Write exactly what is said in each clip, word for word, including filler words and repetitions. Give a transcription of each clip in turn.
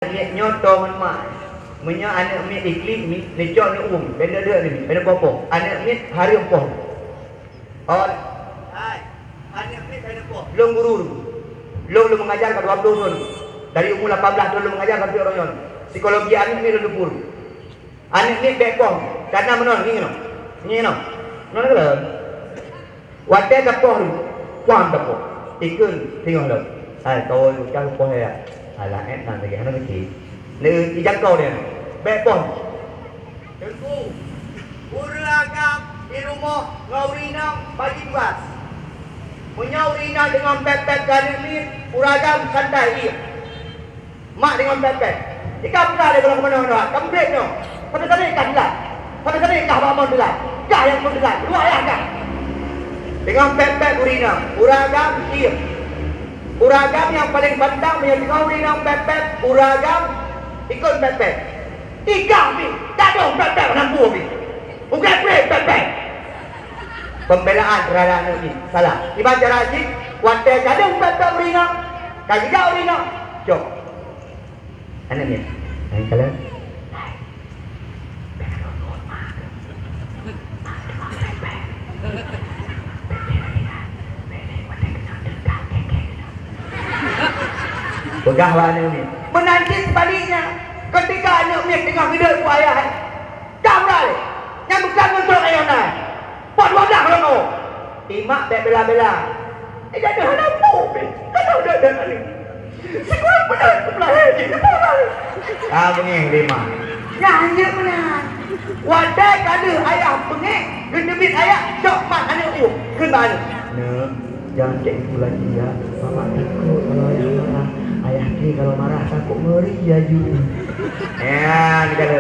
Miet nyoe toe ngon mak. Meunyoe aneuk miet iklik ni, neucok neuuem, bèk neudeuk ni, bèk neupoh-poh. Aneuk miet hareuem poh. Oh, hai, aneuk miet bèk neupoh. Lôn guru. Lôn, lôn mengajar ka dua puluh thôn. Dari umur lapan belas thôn lôn mengajar sampai uroe nyoe. Psikologi aneuk miet lôn teupeu. Aneuk miet bèk poh. Karena meunoe, ngieng nyoe. Ngieng nyoe. Nyoe nyoe. Watèe tapoh lom, kuang tapoh. Ikheun singoh lom. Hai, kawan, ka poh ya. Alah, ék nan lagèe hana meusti. Lé ijangkau dia. Bèk poh. Teungku, ureueng agam di rumoh ngon ureueng inong bagi tugas. Meunyoe ureueng inong deungon pèt-pèt keu aneuk miet, ureueng agam santai, iya. Mak deungon pèt-pèt. Ikah peugah lé gohlom keunoe-keunoe, ka mubrek nyoe. Sabe-sabe kah dilat. Sabe-sabe kah bak mon dilat. Kah nyang phôn dilat. Luwah yah kah. Deungon pèt-pèt ureueng inong. Ureueng agam, diem. Ureueng agam nyang paleng pantang meunyoe deungon ureueng inong pèt-pèt, ureueng agam ikot pèt-pèt. Ikah pih, gadôh pèt-pèt lam buet pih. Ugai preh pèt-pèt. Pembelaan terhadap aneuk miet salah. Kiban cara jih, watèe gadôh pèt-pèt ureueng inong, ka geujak ureueng inong, cok. Aneuk miet, laén kalon. Peugah bak aneuk miet. Meunan cit seubaliknya, keutika aneuk miet teungoh geudeuk bu ayah, ka meurai, nyang beukan ngon trok ayah na. Pot wadah lom oh. Imak bèk bela-bela. Eh, jadi hana pu pih. Kata udah dah kali. Sekolah benar sebelah eh, jadi apa? Ah, beungéh lima. Nyan je meunan. Watèe ka lheueh ayah beungéh, geuteubiet ayah, cok mat aneuk ueh, kheun bak aneuk. Neuk, jangan kayak itu lagi ya. Mama takut kalau ayah marah. Ayah ke kalau marah takut ngeri ya, Ju. Ya, ni kata.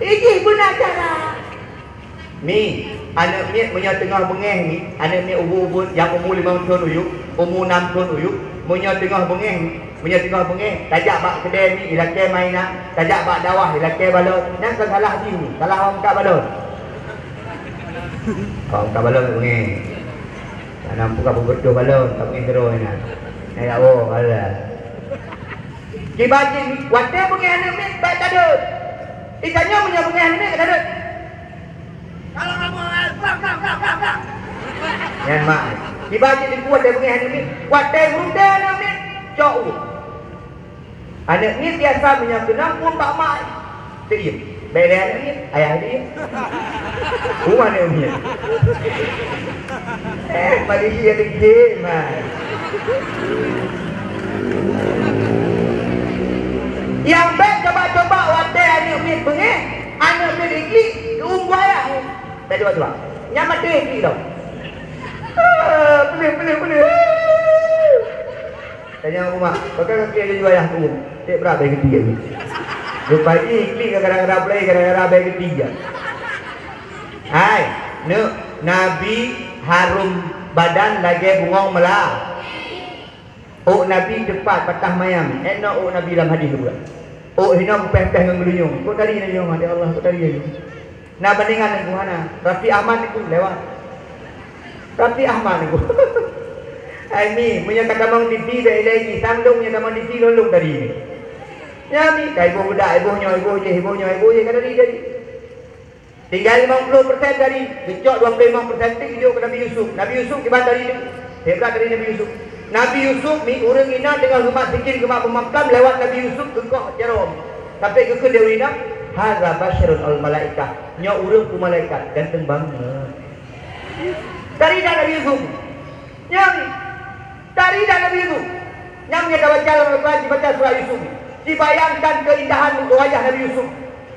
Ijih beuna cara. Mi, aneuk miet meunyoe teungoh beungéh mi, aneuk miet ubeut-ubeut nyang umu limong thôn uyuek, umu nam thôn uyuek, meunyoe teungoh beungéh mi, meunyoe teungoh beungéh, tajak bak keudè mi ilakèe mainan, tajak bak dakwah ilakèe balon, nyan kon salah jih mi, salah awak meukat balon. Awak meukat balon beungéh. Hana muphom ka beutôi balon, ka beungéh keudroe nyan. Nyan ya Allah, alah. Kiban jih watèe beungéh aneuk miet bèk tadeuet. Geutanyoe meunyoe beungéh aneuk miet ka tadeuet. Kalau kamu, eh, brak, brak, brak, brak, brak. Nyan mak. Kiban jih dibuet lé beungéh aneuk miet. Watèe meureuntèe aneuk miet, cok ueh. Aneuk miet biasa meunyoe keunong phôn bak mak, teuiem. Bèk lé aneuk miet, ayah teuiem. Ueh aneuk miet. Eh, Malaysia degil, man. Nyang bèk coba-coba watèe aneuk miet beungéh, aneuk miet iklik, geuuem bu ayah. Bèk coba-coba. Nyan maté iklik tau. Ah, peuleuh, peuleuh, peuleuh. Tanya umak, pakon kaki ada ju ayah tu? Cek brat bèk geuti ya. Rupanya iklik gara-gara peuleuh, gara-gara bèk geuti ya. Hai, neuk, Nabi harum badan lagèe bungong meula. Ôk Nabi teupat patah mayam, ék noe ôk Nabi lam hadih geupeugah. Ôk hinoe geupéh-péh ngon geulinyueng. Kok tari nyoe, ya Allah, kok tari nyoe. Na bandingan Teungku hana. Raffi Ahmad Teungku lewat. Raffi Ahmad Teungku. Ai mi, meunyoe ka tamong T V bèk ilèe jih, sang lôn meunyoe tamong T V lôn lôn tari. Nyan mi, ka iboh budak, iboh nyoe, iboh jih, iboh nyoe, iboh jih ka tari tadi. Tinggai limong ploh persen tadi, geucok dua ploh limong persen teuk geujok keu Nabi Yusuf. Nabi Yusuf kiban tari nyoe. Hebat tari Nabi Yusuf. Nabi Yusuf mi ureueng inan deungon geumat zikir, geumat beumakam lewat Nabi Yusuf geukok jaroe. Sampai geukheun lé ureueng inan, "Hadza basyarun aw malaikah." Nyoe ureueng peue malaikat, ganteng banget. Tari dah Nabi Yusuf. Nyan, tari dah Nabi Yusuf. Nyan meunyoe tabaca lam Al-Quran, dibaca surah Yusuf. Dibayangkan keindahan wajah Nabi Yusuf.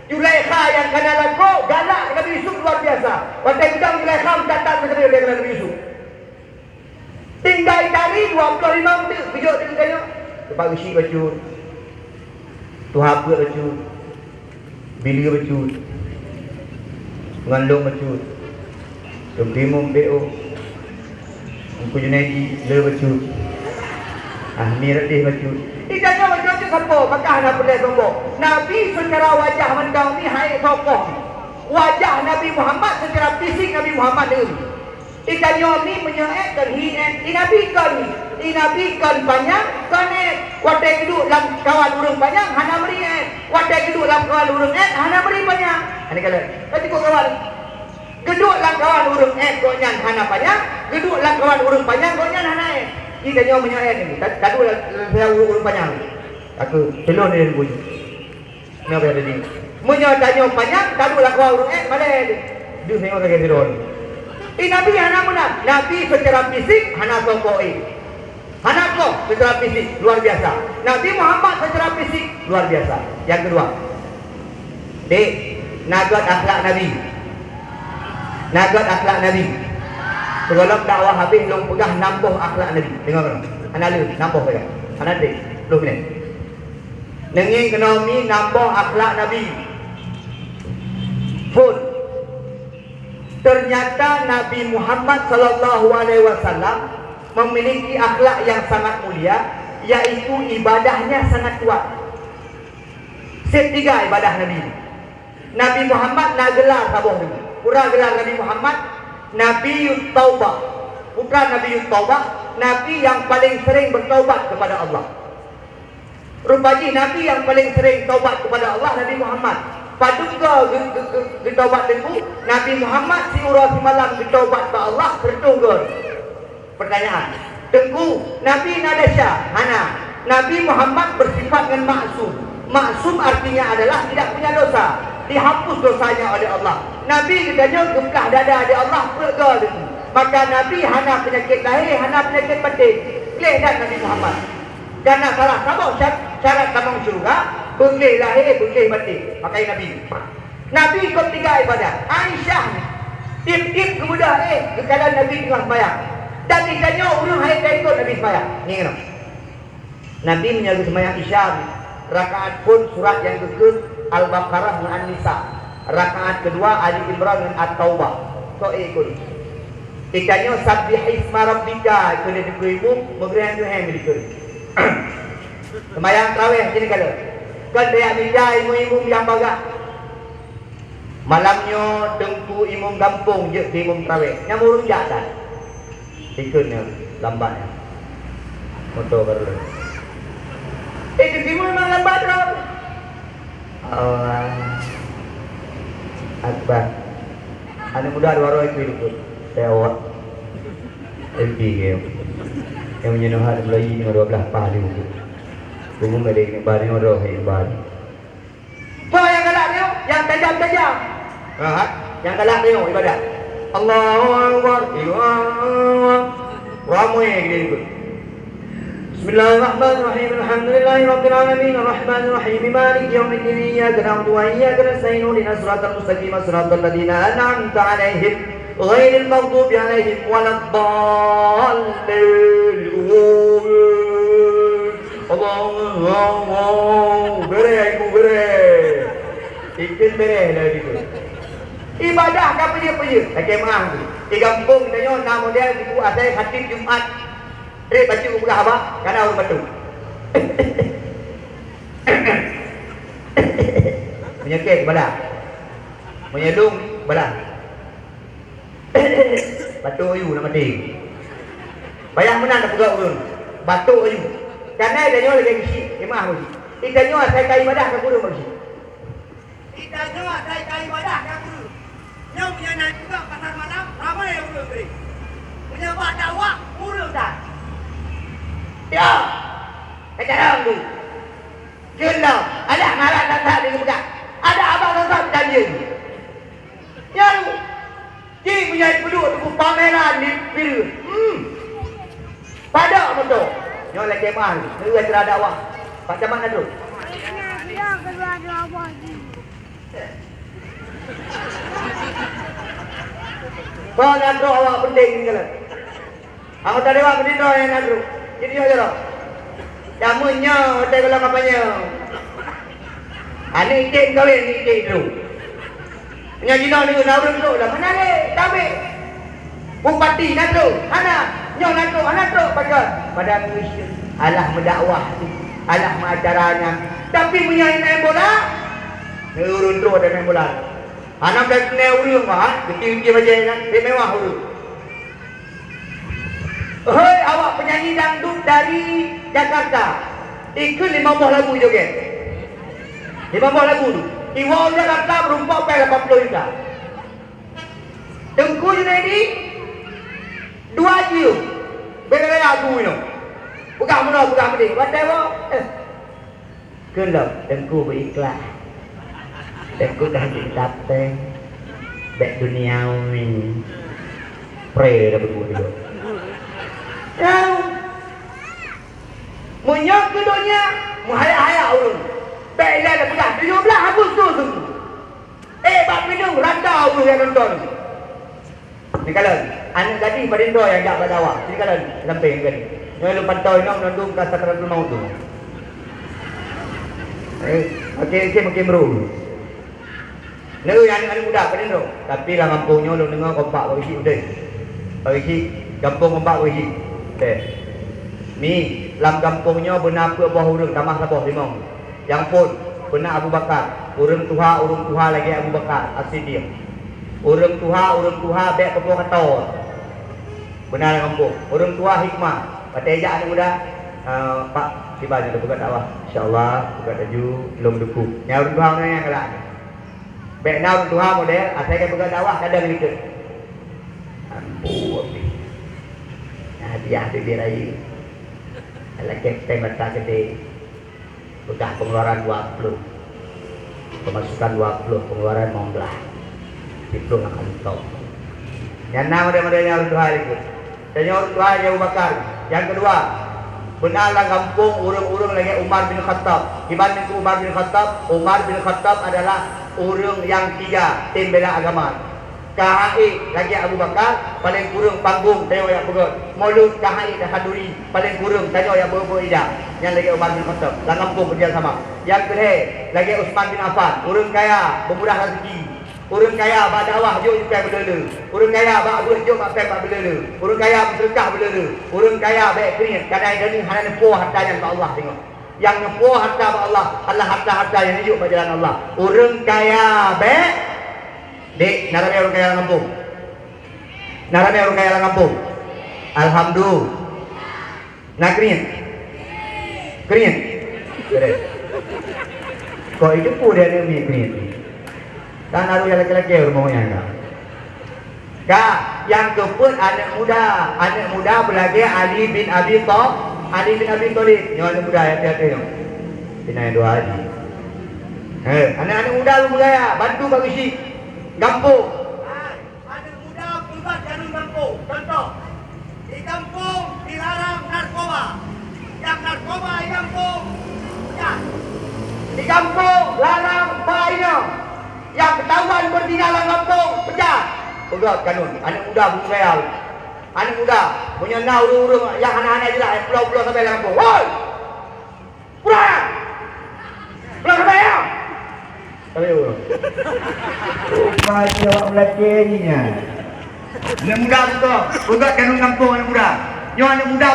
Zulaikha nyang kana lakoe galak Nabi Yusuf luar biasa. Watèe geudong Zulaikha meutatap meuseue lé Nabi Yusuf. Tinggai tari dua ploh limong teuk geujok di geutanyoe. Teumpat geusyik bacut. Tuha peuet bacut. Bileu bacut. Ngon lôn bacut. Teungku Imum B O. Teungku Junaidi le bacut. Ah, mi Redih bacut. Di tanyoe bacut tu sapo? Maka hana peureulèe sombong. Nabi seucara wajah mantong ni hai tokoh. Wajah Nabi Muhammad seucara fisik Nabi Muhammad ni. Di tanyoe ni meunyoe èt kon hi èt, di Nabi kon, di Nabi kon panyang, kon èt. Watèe geuduek lam kawan ureueng panyang hana meuri èt, watèe geuduek lam kawan ureueng èt hana meuri panyang. Hana kalon. Ka cukup kawan. Geuduek lam kawan ureueng èt gobnyan hana panyang, geuduek lam kawan ureueng panyang gobnyan hana èt. Di tanyoe meunyoe èt ni, ta-, taduek lam, lam ureueng panyang. Aku telon dia bunyi. Nyoe bèk jadi. Meunyoe tanyoe panyang, taduek lam kawan ureueng èt, malèe. Deuh nyoe lagèe sidroe. Di Nabi hana meunan. Nabi secara fisik hana soe-soe. Hana soe secara fisik, luar biasa. Nabi Muhammad secara fisik luar biasa. Yang kedua, dek, na göt akhlak Nabi. Na göt akhlak Nabi. Sigohlom dakwah habéh lôn peugah nam boh akhlak Nabi. Deungö keunoe. Hana lé, nam boh saja. Hana trép, sepuluh minit. Neungieng keunoe mi nam boh akhlak Nabi. Phôn. Ternyata Nabi Muhammad sallallahu alaihi wasallam memiliki akhlak yang sangat mulia, yaitu ibadahnya sangat kuat. Sép tiga ibadah Nabi. Nabi Muhammad na gelar saboh nyoe. Peue gelar Nabi Muhammad? Nabiyut Taubah. Peue Nabiyut Taubah? Nabi yang paling sering bertaubat kepada Allah. Rupa jih Nabi nyang paleng sering taubat kepada Allah, Nabi Muhammad. Padum goe geu-, geu-, geu-, geutaubat Teungku? Nabi Muhammad siuroe simalam geutaubat bak Allah sireutôh goe. Pertanyaan, Teungku, Nabi na desya? Hana. Nabi Muhammad bersifat ngon maksum. Maksum artinya adalah tidak punya dosa, dihapus dosanya oleh Allah. Nabi geutanyoe geuplah dada di Allah peuet goe Teungku. Maka Nabi hana peunyakét lahé, hana peunyakét baten. Gleh that Nabi Muhammad. Karena salah saboh sya-, syarat tamong syeuruga, beungéh lahé, beungéh baten, pakon Nabi. Nabi keu tiga ibadah. Aisyah tiep-tiep geubeudôh éh geukalon Nabi teungoh seumayang. Dan geutanyoe ureuëng hai ka ikot Nabi seumayang. Ngieng keunoe. Nabi meunyoe geuseumayang Isya, rakaat phôn surat nyang geukheun Al-Baqarah ngon An-Nisa. Rakaat keudua Ali Imran ngon At-Taubah. Soe ikot? Geutanyoe Sabbihisma Rabbika keu lheueh dikeue imum, meugreh tuhan dikeue. Seumayang tarawèh jih kalon. Kon tajak mita imum-imum nyang bagah. Malam nyoe Teungku imum gampông jeuet keu imum tarawèh. Nyang ureuëng jak that. Ikheun nyoe lambat nyoe. Moto baru lom. Eh, keu imum memang lambat droe. Allah Akbar. Aneuk muda dua droe ikheun ikut. Saya awak. L P ke. Yang meunyoe neuhah di Melayu ni dua belas pah lima puluh. Bungong ada yang bari orang hai bari. Soe nyang galak nyoe? Nyang tajam-tajam. Ha? Nyang galak nyoe ibadah. Allahu Akbar. Allahu Akbar. Ramai gini ikut. Bismillahirrahmanirrahim. Alhamdulillahirabbil alamin. Arrahmanirrahim. Maliki yaumiddin. Iyyaka na'budu wa iyyaka nasta'in. Ihdinas siratal mustaqim. Siratal ladzina an'amta 'alaihim ghairil maghdubi 'alaihim waladdallin. Allahu Akbar. Beureh, ibu beureh. Ikheun beureh lah gitu. Ibadah ka peujeuet-peujeuet, lakèe meu'ah tu. Di gampông tanyoe na model ibu asai khatib Jumat. Trép bacut geupeugah haba, kana ureuëng batuk. Meunyoe kèe balah. Meunyoe lôn balah. Batuk ayue na maté. Payah meunan tapeugah ureuëng. Batuk ayue. Kana tanyoe lagèe geuchik, jeumaah geuchik. Di tanyoe asai ka ibadah ka kureueng geuchik. Di tanyoe asai ka ibadah ka kureueng. Nyoe meunyoe na juga pasar malam, ramai ureuëng geuring. Meunyoe bak dakwah, ureuëng that. Ya. Ka carông tu. Keunoe, alah malah that-that di geupeugah. Ada abang sosot janji. Nyan, ci meunyoe peuduek teupeu pameran di Pireuen. Hmm. Padok moto. Nyoe lagèe mah, nyoe cara dakwah. Pak Camat na trok. Soe na trok awak penting ni kalau. Anggota dewan beudinoe nyang na trok. Jadi nyoe jaroe. Jameun nyoe watèe gohlom kampanye. Aneuk item kawén, aneuk item trok. Nyoe jinoe neuk na ureueng trok lam. Hana lé, tabé. Bupati na trok, hana. Nyoe na trok, hana trok, pakon? Padahai alah meudakwah, alah meuacara nyan. Tapi meunyoe main bola, ureueng trok dan main bola. Hana bak keuneuk ureueng, ha? Geuti-geuti bajèe nyan, mewah ureueng. Hei awak penyanyi dangdut dari Jakarta, ikut lima boh lagu joget. Lima boh lagu tu. Iwoe Jakarta merumpok pèng lapan puluh juta. Teungku Junaidi, dua jeuem. Beda-beda lagu nyoe. Peugah meunoe, peugah meudéh. Watèe woe, eh. Keunoe Teungku beuikhlas. Teungku dah jitateng. Bèk duniawi. Pre dah beubuet dulu. Tahu. Meunyoe keu donya, meuhayak-hayak ureueng. Bèk ilèe dah peugah tujoh blaih Agustus Teungku. Eh, bak pineung rata ureueng nyang nonton. Neukalon, aneuk gadih padum droe nyang jak bak dakwah. Sini kalon, sampéng kan. Nyoe lôn pantau inoe meunandum ka sakaratul maut tu. Eh, makin, makin, makin meurôh. Neu aneuk-aneuk muda padum droe. Tapi lam gampông nyoe lôn deungoe kompak bak geuchik udeh. Bak geuchik, gampông kompak bak geuchik. Udeh. Mi, lam gampông nyoe beuna peuet boh ureueng tamah saboh limong. Nyang phôn, beuna Abu Bakar. Ureueng tuha, ureueng tuha lagèe Abu Bakar As-Siddiq. Ureueng tuha, ureueng tuha bèk peupo kato. Beuna lam gampông. Ureueng tuha hikmah. Watèe jak aneuk muda, eh, "Pak, kiban nyoe peugah dakwah." "Insya Allah, peugah laju, lôn dukung." Nyan ureueng tuha nyan nyang galak. Bèk na ureueng tuha model, asai ka peugah dakwah kadang likot. Ampôn. Nah, hadiah tu dia rayeuk. Dalam kepeng mata gede. Peugah pengeluaran dua puluh, pemasukan dua puluh, pengeluaran lima belas. Siplôh na kantong. Nyang na model-model nyan ureueng tuha likot. Dan nyan ureueng tuha nyang Abu Bakar. Nyang keudua, beuna lam gampông ureueng-ureueng lagèe Umar bin Khattab. Kiban nyan keu Umar bin Khattab? Umar bin Khattab adalah ureueng nyang tiga tem bela agama. Ka han ék lagèe Abu Bakar, paleng kureueng panggong tanyoe jak peugöt. Mulod ka han ék takhanduri, paleng kureueng tanyoe jak beuet-beuet ija. Nyan lagèe Umar bin Khattab, lam gampông keudéh sama. Nyang keulhèe, lagèe Utsman bin Affan, ureueng kaya, beumudah raseuki. Ureueng kaya bak dakwah jok péng beuleule. Ureueng kaya bak beuet jok bak péng bak beuleule. Ureueng kaya meuseudeukah beuleule. Ureueng kaya bèk kriet, kadang-kadang hana neupo hareuta nyan bak Allah singoh. Nyang neupo hareuta bak Allah adalah hareuta-hareuta nyang neujok bak jalan Allah. Ureueng kaya bèk, dek, na ramè ureueng kaya lam gampông? Na ramè ureueng kaya lam gampông? Alhamdulillah. Na kriet? Kriet? Kriet. Kok itu pun dia ada kriet. Kan harus yang laki-laki rumahnya kan. Ka, nyang keupeuet aneuk muda. Aneuk muda beulagèe Ali bin Abi Tha-, Ali bin Abi Thalib. Nyoe aneuk muda nyang piatu nyoe. Pina dua haji. He, aneuk-aneuk muda lôn peugah ya, bantu bak geuchik. Gampông. Aneuk muda peubat jalan gampông. Contoh, di gampông dilarang narkoba. Nyang narkoba di gampông, peugah. Di gampông larang ba inong. Nyang keutahuan beuzina lam gampông, peugah. Peugah kanun, aneuk muda beunggaya. Aneuk muda, meunyoe na ureueng-ureueng nyang hana-hana jeulaih, pulo-pulo sabe lam gampông. Woi! Pulang! Pulang sabe ya! Sabe ureueng. Rupa jawab lelaki ni nya. Aneuk muda beutôi, peugah kanun gampông aneuk muda. Nyoe aneuk muda